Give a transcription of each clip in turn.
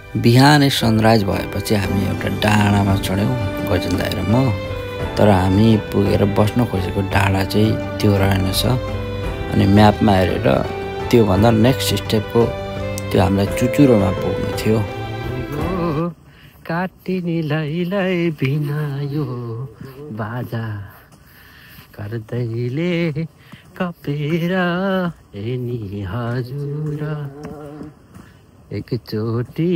बिहानै सनराइज भएपछि हामी एउटा डाँडामा चढ्यौँ गजेन दाइ र म। तर हामी पुगेर बस्न खोजेको डाँडा चाहिँ त्यो रहेनछ। अनि म्यापमा हेरेर त्योभन्दा नेक्स्ट स्टेपको त्यो हामीलाई चुचुरोमा पुग्नु थियो। काटिनीलाई बिना यो बाजा गर्दैले कपेर हेर्ने हजुर एकचोटि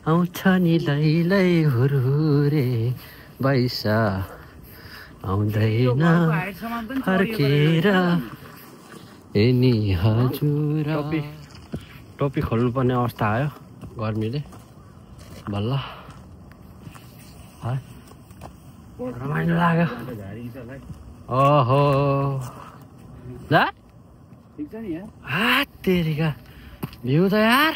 आउँछ नि लैलै हुरुरे बैसा आउँदैन फर्केर हेर्ने हजुर। टोपी खोल्नुपर्ने अवस्था आयो गर्मीले बल्ल। रमाइलो लाग्यो। ओहो ल तेरिका भ्यू त यार।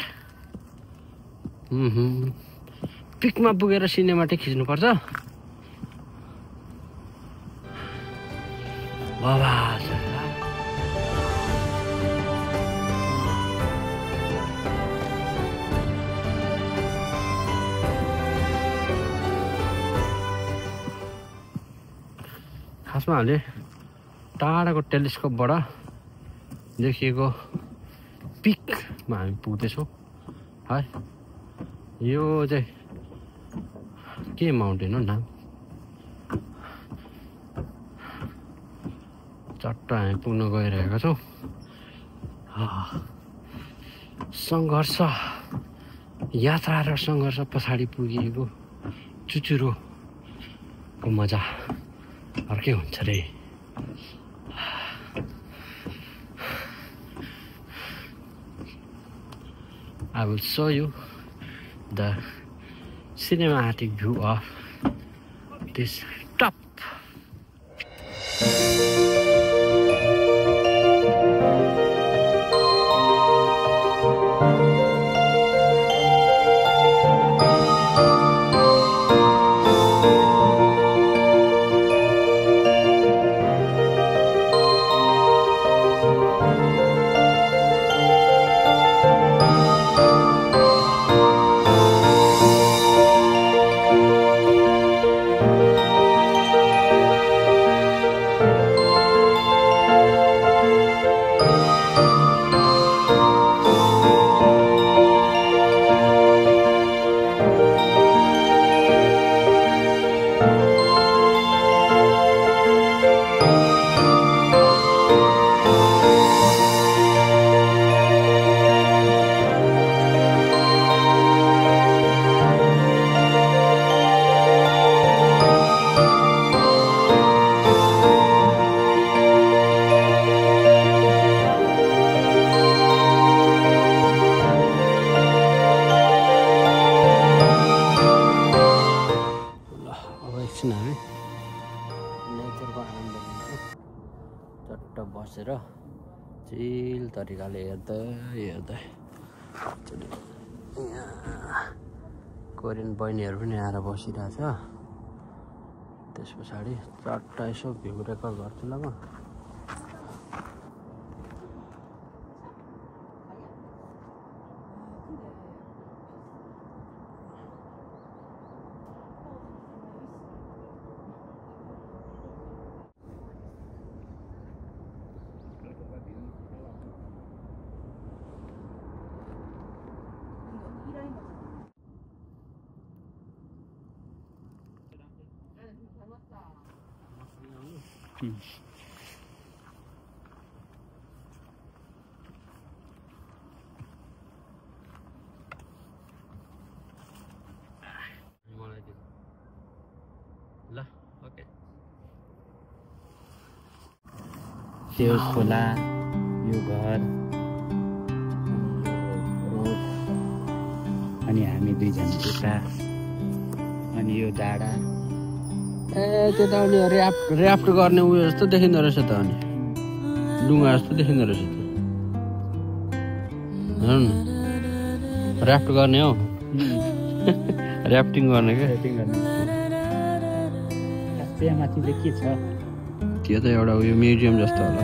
पिकमा पुगेर सिनेमाटिक खिच्नुपर्छ। बाबा खासमा हामीले टाढाको टेलिस्कोपबाट देखिएको पिकमा हामी पुग्दैछौँ है। यो चाहिँ के माउन्टेन हो नाम? चट्ट हामी पुग्न गइरहेका छौँ। सङ्घर्ष यात्रा र सङ्घर्ष पछाडि पुगिएको चुचुरोको मजा अर्कै हुन्छ रे। I will show you the cinematic view of this top. नेचरको आनन्द लिन्छ। चट्ट बसेर चिल तरिकाले हेर्दै हेर्दै कोरियन बहिनीहरू पनि आएर बसिरहेछ। त्यस पछाडि चट्ट यसो भ्यू रेकर्ड गर्छु ल म। ल ओके। त्यो खोला, यो घर, रोड, अनि हामी दुईजना उता, अनि यो डाँडा। त्यो त अनि ऱ्याफ्ट गर्ने उयो जस्तो देखिँदो रहेछ त। अनि डुङ्गा जस्तो देखिँदो रहेछ त। हेर्नु न ऱ्याफ्ट गर्ने हो। ऱ्याफ्टिङ गर्ने क्या। त्यहाँमाथि चाहिँ के छ? त्यो त एउटा उयो म्युजियम जस्तो होला।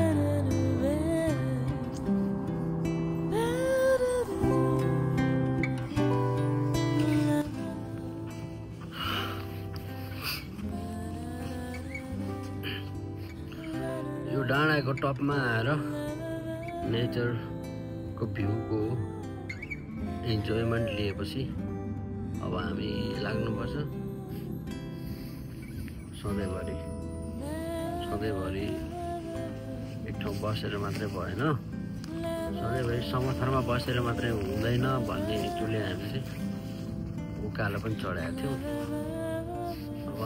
हिमालयको टपमा आएर नेचरको भ्यूको इन्जोयमेन्ट लिएपछि अब हामी लाग्नुपर्छ सधैँभरि एक ठाउँ बसेर मात्रै भएन, सधैँभरि समथरमा बसेर मात्रै हुँदैन भन्ने एकचोटि हामी चाहिँ उकालो पनि चढाएको थियौँ। अब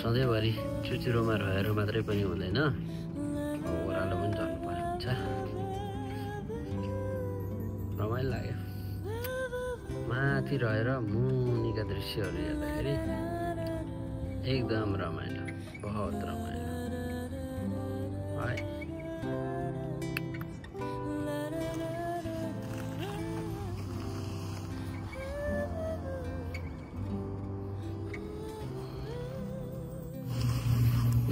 सधैँभरि चुचुरोमा रहेर मात्रै पनि हुँदैन, अब ओह्रालो पनि झर्नुपर्ने हुन्छ। रमाइलो लाग्यो माथि रहेर मुनिका दृश्यहरू हेर्दाखेरि, एकदम रमाइलो, बहुत रमाइलो है।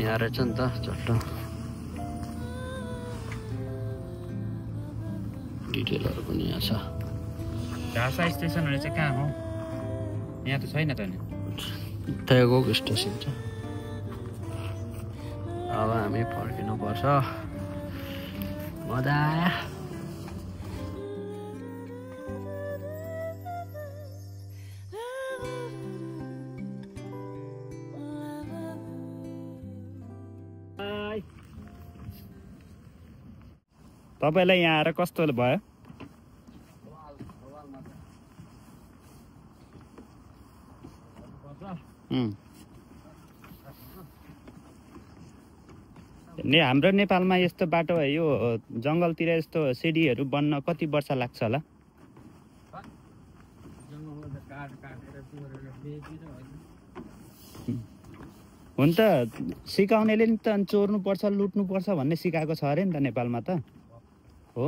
यहाँ रहेछ नि त चट्ट डिटेलहरू पनि यहाँ छ। ढासा स्टेसनहरू चाहिँ कहाँ हो? यहाँ त छैन त नि। त्यहाँको स्टेसन छ। अब हामी फर्किनु पर्छ। मजा आयो। तपाईलाई यहाँ आएर कस्तो भयो? हाम्रो नेपालमा यस्तो बाटो यो जङ्गलतिर यस्तो सिडीहरू बन्न कति वर्ष लाग्छ होला? हुन त सिकाउनेले नि त चोर्नु पर्छ लुट्नु पर्छ भन्ने सिकाएको छ अरे नि त नेपालमा त हो।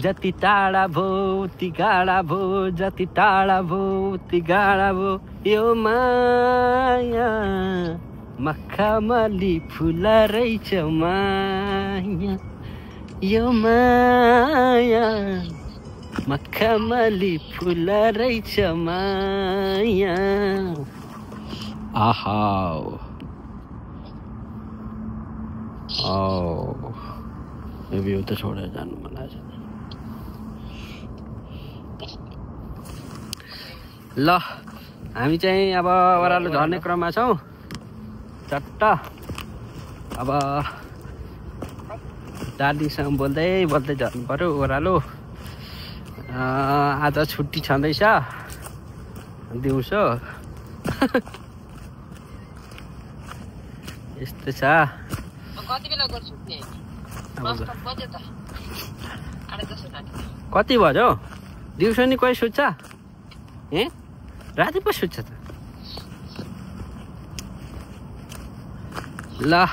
जति टाढा भो ती गाडा भो, जति टाढा भो ती गाडा भो, यो माया मखमली फुल रहेछ माया, यो माया मखमली फुल रहेछ माया। आहा यो भ्यू त छोडेर जानु मन लाग्छ। ल हामी चाहिँ अब ओह्रालो झर्ने क्रममा छौँ चट्ट। अब दार्जिलिङसँग बोल्दै बोल्दै झर्नु पर्यो ओह्रालो। आज छुट्टी छँदैछ दिउँसो। यस्तो छ। कति बज्यो? दिउँसो नि कोही सुत्छ? ए राति पो सुत्छ त। ल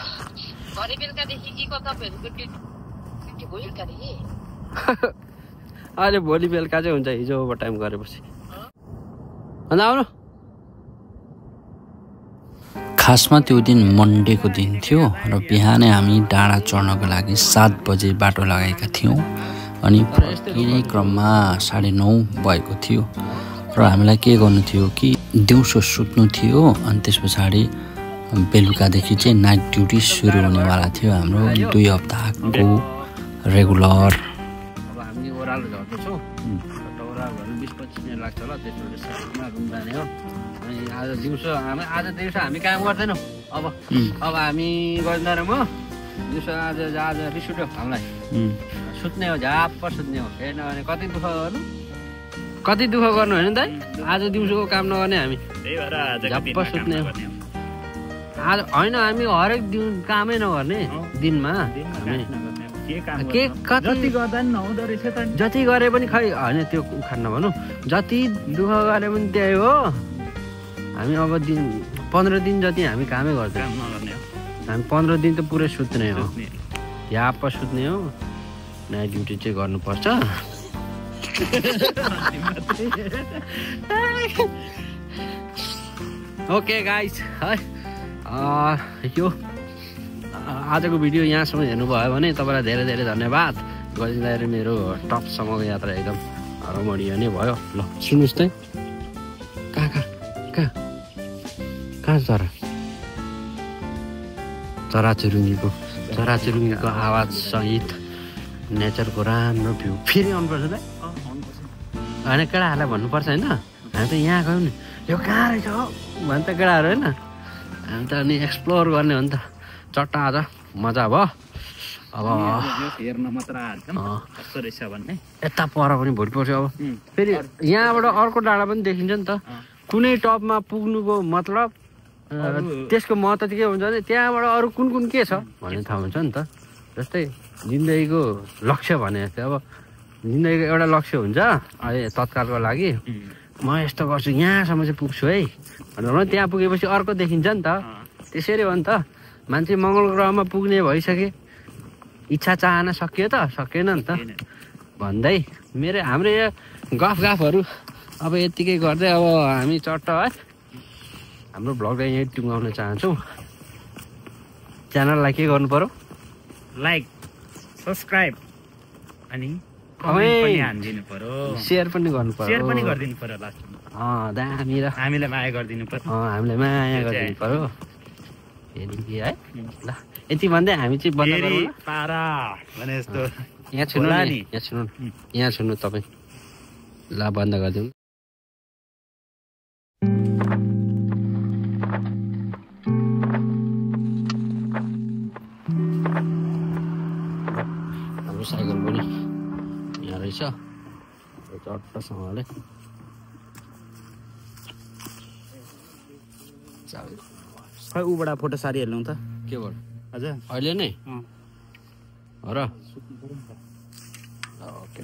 अहिले भोलि बेलुका चाहिँ हुन्छ, हिजो ओभर टाइम गरेपछि। अन्त आउनु। खासमा त्यो दिन मन्डेको दिन थियो र बिहानै हामी डाँडा चढ्नको लागि 7 बजे बाटो लगाएका थियौँ अनि फर्किने क्रममा 9:30 भएको थियो र हामीलाई के गर्नु थियो कि दिउँसो सुत्नु थियो अनि त्यस पछाडि बेलुकादेखि चाहिँ नाइट ड्युटी सुरु हुनेवाला थियो हाम्रो 2 हप्ताको रेगुलर। अब हामी ओह्रालो झर्दैछौँ। ओह्रालो झर्नु 20-25 मिनट लाग्छ होला, त्यसपछि साथमा रुम जाने हो। अनि आज दिउँसो हामी काम गर्दैनौँ। अब हामी गर्दैन म दिउँसो आज रिस उठ्यो हामीलाई। सुत्ने हो झाप्प सुत्ने हो हेर्न भने कति दुःख गर्नु होइन त आज दिउँसोको काम नगर्ने हामी झप्प सुत्ने हो आज होइन हामी हरेक दिन कामै नगर्ने दिनमा जति गरे पनि खै होइन त्यो उखान नभनौँ जति दुःख गरे पनि त्यही हो हामी अब 15 दिन जति हामी कामै गर्छौँ हामी 15 दिन त पुरै सुत्ने हो झ्याप्प सुत्ने हो नाइट ड्युटी चाहिँ गर्नुपर्छ ओके गाइस है यो आजको भिडियो यहाँसम्म हेर्नुभयो भने तपाईँलाई धेरै धेरै धन्यवाद गरिँदाखेरि मेरो टपसम्मको यात्रा एकदम रमणीय नै भयो ल सुन्नुहोस् त कहाँ चराचुरुङ्गीको आवाज सहित नेचरको राम्रो भ्यू फेरि आउनुपर्छ त होइन केटाहरूलाई भन्नुपर्छ होइन हामी त यहाँ गयौँ नि यो कहाँ रहेछ हो भन्छ त केटाहरू होइन हामी त अनि एक्सप्लोर गर्ने हो नि त चट्टा आज मजा भयो अब यता पर पनि भोलि पर्छ अब फेरि यहाँबाट अर्को डाँडा पनि देखिन्छ नि त कुनै टपमा पुग्नुको मतलब त्यसको महत्त्व चाहिँ के हुन्छ भने त्यहाँबाट अरू कुन के छ भन्ने थाहा हुन्छ नि त जस्तै जिन्दगीको लक्ष्य भने जस्तै अब जिन्दगीको एउटा लक्ष्य हुन्छ अहिले तत्कालको लागि म यस्तो गर्छु यहाँसम्म चाहिँ पुग्छु है भनेर त्यहाँ पुगेपछि अर्को देखिन्छ नि त त्यसरी हो नि त मान्छे मङ्गल ग्रहमा पुग्ने भइसके इच्छा चाहना सकियो त सकिएन नि त भन्दै हाम्रो यो गफहरू अब यत्तिकै गर्दै अब हामी चट्ट है हाम्रो भ्लगलाई यहीँ टुङ्गाउन चाहन्छौँ च्यानललाई के गर्नु पर्यो लाइक सब्सक्राइब अनि कमेन्ट पनि हान्दिनु पर्यो सेयर पनि गर्नु पर्यो गरिदिनु पर्यो लास्टमा दामी र हामीलाई माया गरिदिनु पर्यो हामीलाई माया गरिदिनु पर्यो है ल यति भन्दै हामी चाहिँ बन्द गरौँ पारा भने जस्तो यहाँ छुनु तपाईँ ल बन्द गरिदिउँ हाम्रो साइकल पनि यहाँ रहेछ चट्टसँगले खै उबाट फोटो सारिहाल्नु त के भयो हजुर अहिले नै हो र ओके